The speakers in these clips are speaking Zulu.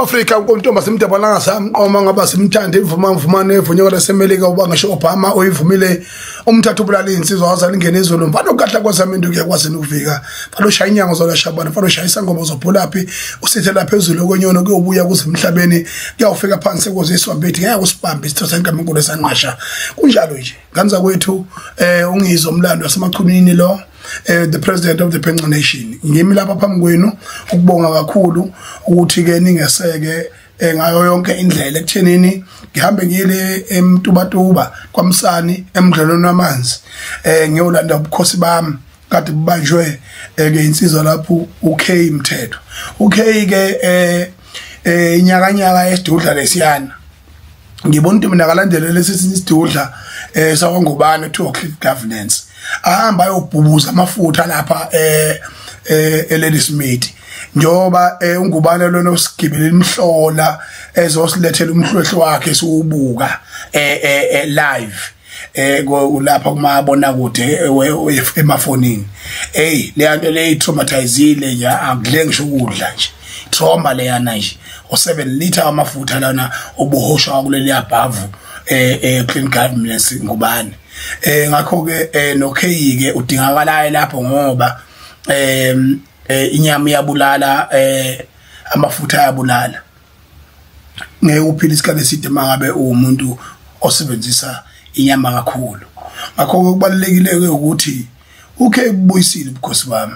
Afrika uNtomba simdabalanga samqoma ngaba simthanda ivuma mvumane evunyelwa laseMelika uba ngisho Obama oyivumile umthatha ubulala insizwa wazala ingene izulu mfana ukahla kwazami into kuyakwazi ukufika mfana ushaya inyango zolashabana mfana ushaya isangoma zobhulaphi usithela phezulu kwenyono kuyobuya kuze emhlabeni kuyawufika phansi koziswa bethi ngeke usibambe isitho senkamenkulu esanqasha kunjalo nje nganza kwethu ungizwe umlando wasemachunini lo the president of the Penca Nation. Ngimi lapha phambi kwenu ukubonga kakhulu ukuthi ke ningeseke ngayo yonke indlela ekuthenini ngihambe ngiyele eMtubatuba kwaMsani emdlalweni wamanzi ngiyolanda ubukhosi bami kade bubanjwe ke insizwa lapho uK Mthetho. uK ke inyakanyaka esidudla lesiyana ngibona ukuthi mina kalandele lesi sidudla sakwangubani to click governance ahamba ayobhubuza amafutha lapha eLadysmith njoba ungubane lona osigibele imhlola ezosilethela umhlwehlwe wakhe siwubuka live lapha kumabona kude emafonini. Hey le nto le traumatizile nje akudle ngisho ukudla nje trauma leyana nje o7 liter amafutha lana obuhoshwa kuleli yabhavu clean governance ngubani. Ngakho ke no K ke udingakalayo lapho ngoba inyama iyabulala amafutha ayabulala ngeke uphile isikhathi eside mangabe umuntu osebenzisa inyama kakhulu. Ngakho kubalulekile ke ukuthi uK ubuyisile ubukhosi bami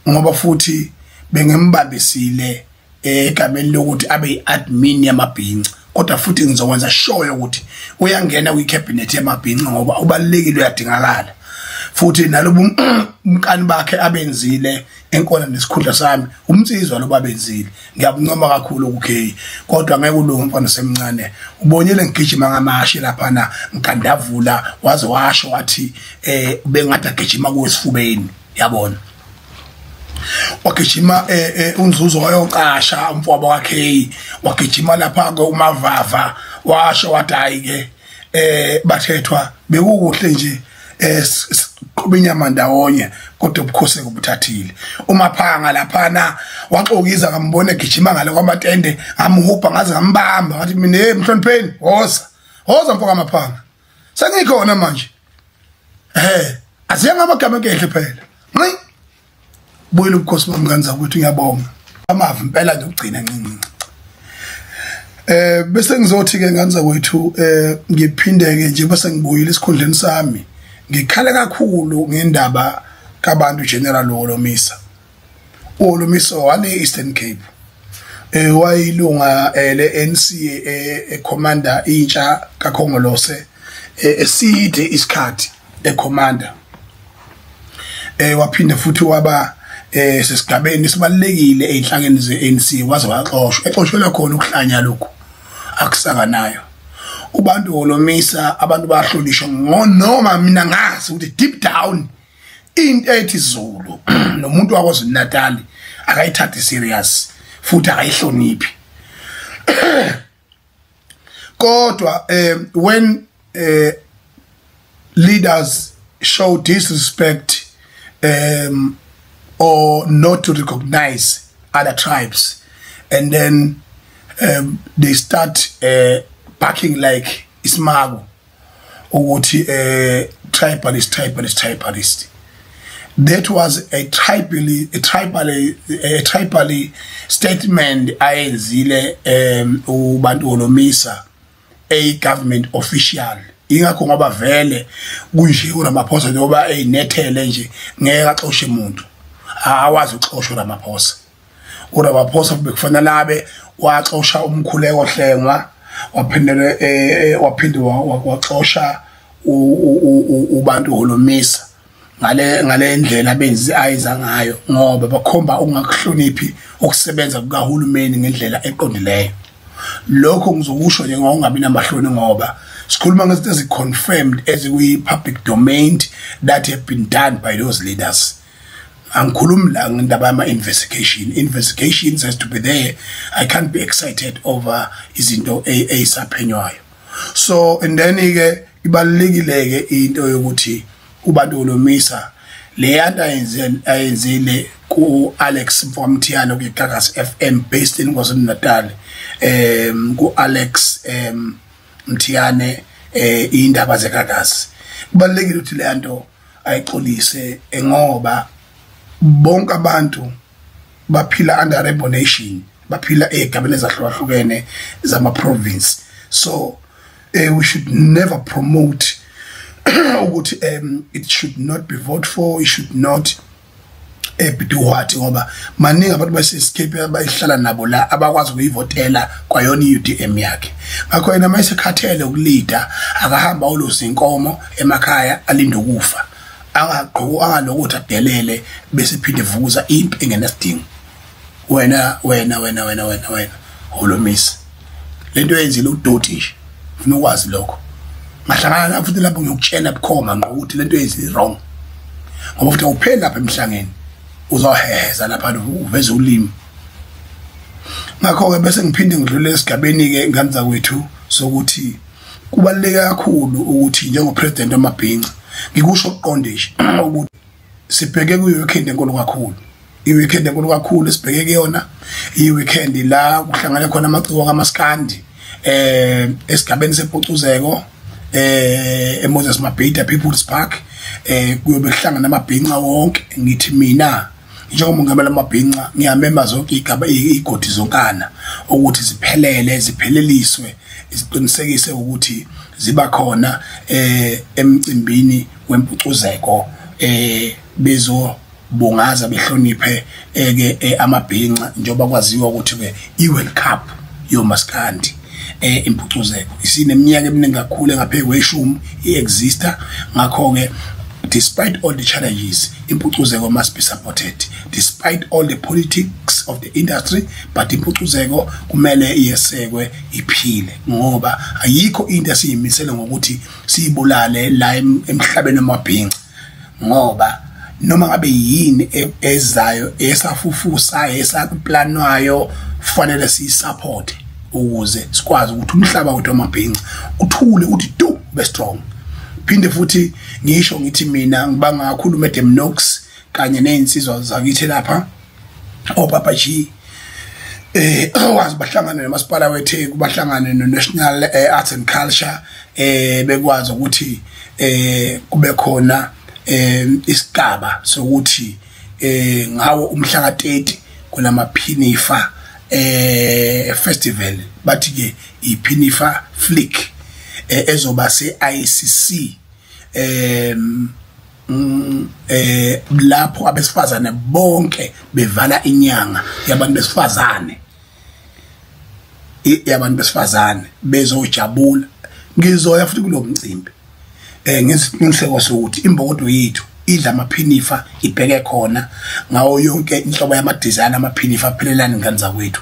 ngoba futhi bengembambisile egameni lokuthi abe yiadmin yamabhinca kodwa futhi ngizokwenza sure ukuthi uyangena kwicabinet yamabhinca ngoba ubalulekile uyadingakala futhi nalobu umkani bakhe abenzile enkona nesikhundla sami umnsizwa lo babenzile ngiyabuncoma kakhulu kuK kodwa ngeke ulunge umfana semncane ubonile ngigijima ngamashi lapha na ngigandavula waze washo wathi bengathi agijima kuwesifubeni yabona wagijima unzuzo wayoqasha umfowabo wakhe wagijima lapha ke umavava washo wathi hayi ke bathethwa bekukuhle nje siqoba inyama ndawonye kodwa ubukhosi kubuthathile umaphanga lapha na waxokiza ngambona egijima ngale kwamatende ngamhubha ngaze ngambamba ngathi mina hey mhlonipheni hoza hoza mfoka maphanga sengikhona manje aziye ngamagama enkehle phela nqi buyile ubukhosi bami zakwethu ngiyabonga amavi impela nje ukugcina ncinci. Bese ngizothi ke nganza kwethu ngiphindeke nje bese ngibuyile esikhundleni sami ngikhale kakhulu ngendaba kabantu General Holomisa. Holomisa wale Eastern Cape wayilunga le NC ecommander intsha kaKhongolose eside isikhathi ecommander waphinda futhi waba sesigabeni sibalekile einhlangeni zeANC waze waxoshwa exoshwela khona ukuhlanya lokhu akusaka nayo ubantu Holomisa abantu bahlonishwa noma mina ngazi ukuthi deep down into ethi Zulu nomuntu wakwaZulu Natal akayithathi serious futhi akayihloniphi kodwa when leaders show disrespect or not to recognize other tribes and then they start barking like ismago ukuthi tribalist tribalist tribalist. That was a tribal statement ayenzile ubantu Holomisa a government official ingakho ngoba vele kunje uRamaphosa njengoba eyinethele nje ngeke axoshe umuntu awazi uxoshwa uRamaphosa. uRamaphosa bekufanele abe waxosha umkhuleko Hlengwa waphindele waphinde waxosha ubantu Holomisa ngale ndlela abenzi ayiza ngayo ngoba bakhomba ungakuhloniphi ukusebenza kukahulumeni ngendlela eqondileyo. Lokho ngizokusho nje ngokungabi namahloni ngoba sikhuluma ngezinto ezi-confirmed ezikwi-public domain that have been done by those leaders. Angikhulumi la ngendaba yama-investigation. Investigations has to be there. I can't be excited over izinto eyisaphenywayo. So and then ke ibalulekile ke into yokuthi ubantu Holomisa Le nto ayenzile ku Alex Mfomthiyane kwiGagasi FM based in KwaZulu-Natal, ku Alex Mthiyane, indaba zeGagasi, kubalekile ukuthi le nto ayixolise, ngoba bonke abantu baphila under Rainbow Nation, baphila ezigabeni ezahlukahlukene zama province. So we should never promote ukuthi it should not be voted for, it should not be what, ngoba maningi abantu base-Escape abayihlala nabo la abakwazi ukuyivotela kwayona i-UDM yakhe. Ngakho yena mayesekhathele ukulida, akahamba olusa inkomo emakhaya, alinde ukufa, angagqoki, angalokuthi adelele bese phinde vukuza impi engenasidingo. Wena, wena, wena, wena, wena, wena Holomisa, lento yenzile udoti nje, ufuna ukwazi lokho. Ngahlangana futhi lapho ngiyokutshela bukhoma ngqo ukuthi lento yenzile wrong, ngoba futhi awupheli lapha emhlangeni, uzoheheza lapha uveze ulimi. Ngakho-ke bese ngiphinde ngidlule esigabeni-ke, ngane zakwethu, sokuthi kubaluleke kakhulu ukuthi njengopresident wamabhinca ngikusho kuqonde nje ukuthi sibheke kuyi-weekend enkulu kakhulu, i-weekend enkulu kakhulu esibheke kuyona, i-weekend la kuhlangane khona amaciko kamaskandi esigabeni sePucuzeko, eMoses Mabhida People's Park. Kuyobe kuhlangana amabhinca wonke. Ngithi mina njengomongameli amabhinca ngiyamema zonke igaba, igodi zonkana ukuthi ziphelele, zipheleliswe, isiqinisekise ukuthi ziba khona emcimbini wempucuzeko, bezo bungaza behloniphe ke amabhinca, njengoba kwaziwa ukuthi ke iWorld Cup yomaskandi, impucuzeko, isineminyaka eminingi kakhulu engaphezulu kweshumi iexista. Ngakho ke despite all the challenges, impucuzeko must be supported, despite all the politics of the industry, but impucuzeko kumele iyesekwe, iphile, ngoba ayikho into esiyimisele ngokuthi siyibulale la emhlabeni wamabhinca, ngoba noma ngabe yini ezayo esafufusa esaplanwayo kufanele siyisupport ukuze sikwazi ukuthi umhlaba wethu wamabhinca uthule uthi du, be strong. Phinde futhi ngisho ngithi mina ngibanga kakhulu Madam Nox kanye nezinsizwa zakithi lapha oPapa G, wazi bahlangane nomasipala weTheku, bahlangane no National Arts and Culture, bekwazi ukuthi kube khona isigaba sokuthi ngawo umhla ka30 kunamaphinifa festival, bathi ke iphinifa flick, ezoba se ICC, lapho abesifazane bonke bevala inyanga yabantu besifazane, yabantu besifazane bezojabula. Ngizoya futhi kulomcimbi ngesiqiniseko sokuthi imbokodo yethu idla amaphinifa, ibheke khona ngawo yonke inhlobo yama design amaphinifa. Phelelani, ngane zakwethu.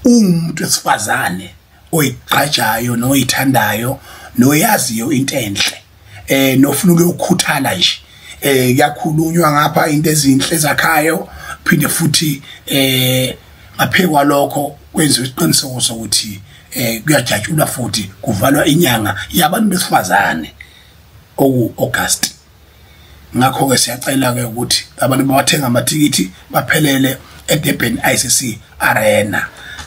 Umuntu wesifazane oyigqajayo noyithandayo noyaziyo into enhle, nofuna ukuyokhuthala nje, kuyakhulunywa ngapha into ezinhle ezakhayo, phinde futhi ngaphekwa lokho kwenziwa isiqiniseko sokuthi kuyajatshulwa futhi kuvalwa inyanga yabantu besifazane oku August. Ngakho ke siyacela ke ukuthi abantu bathenga amathikithi baphelele eDurban ICC Arena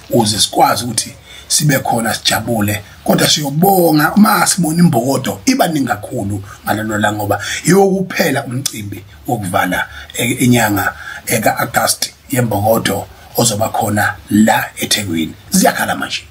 ukuze sikwazi ukuthi sibe khona sijabule. Kodwa siyobonga uma sibona imbokodo iba ningi kakhulu ngalelo langa, ngoba iyokuphela umcimbi wokuvala inyanga eka-August yembokodo ozoba khona la eThekwini. Ziyakhala manje.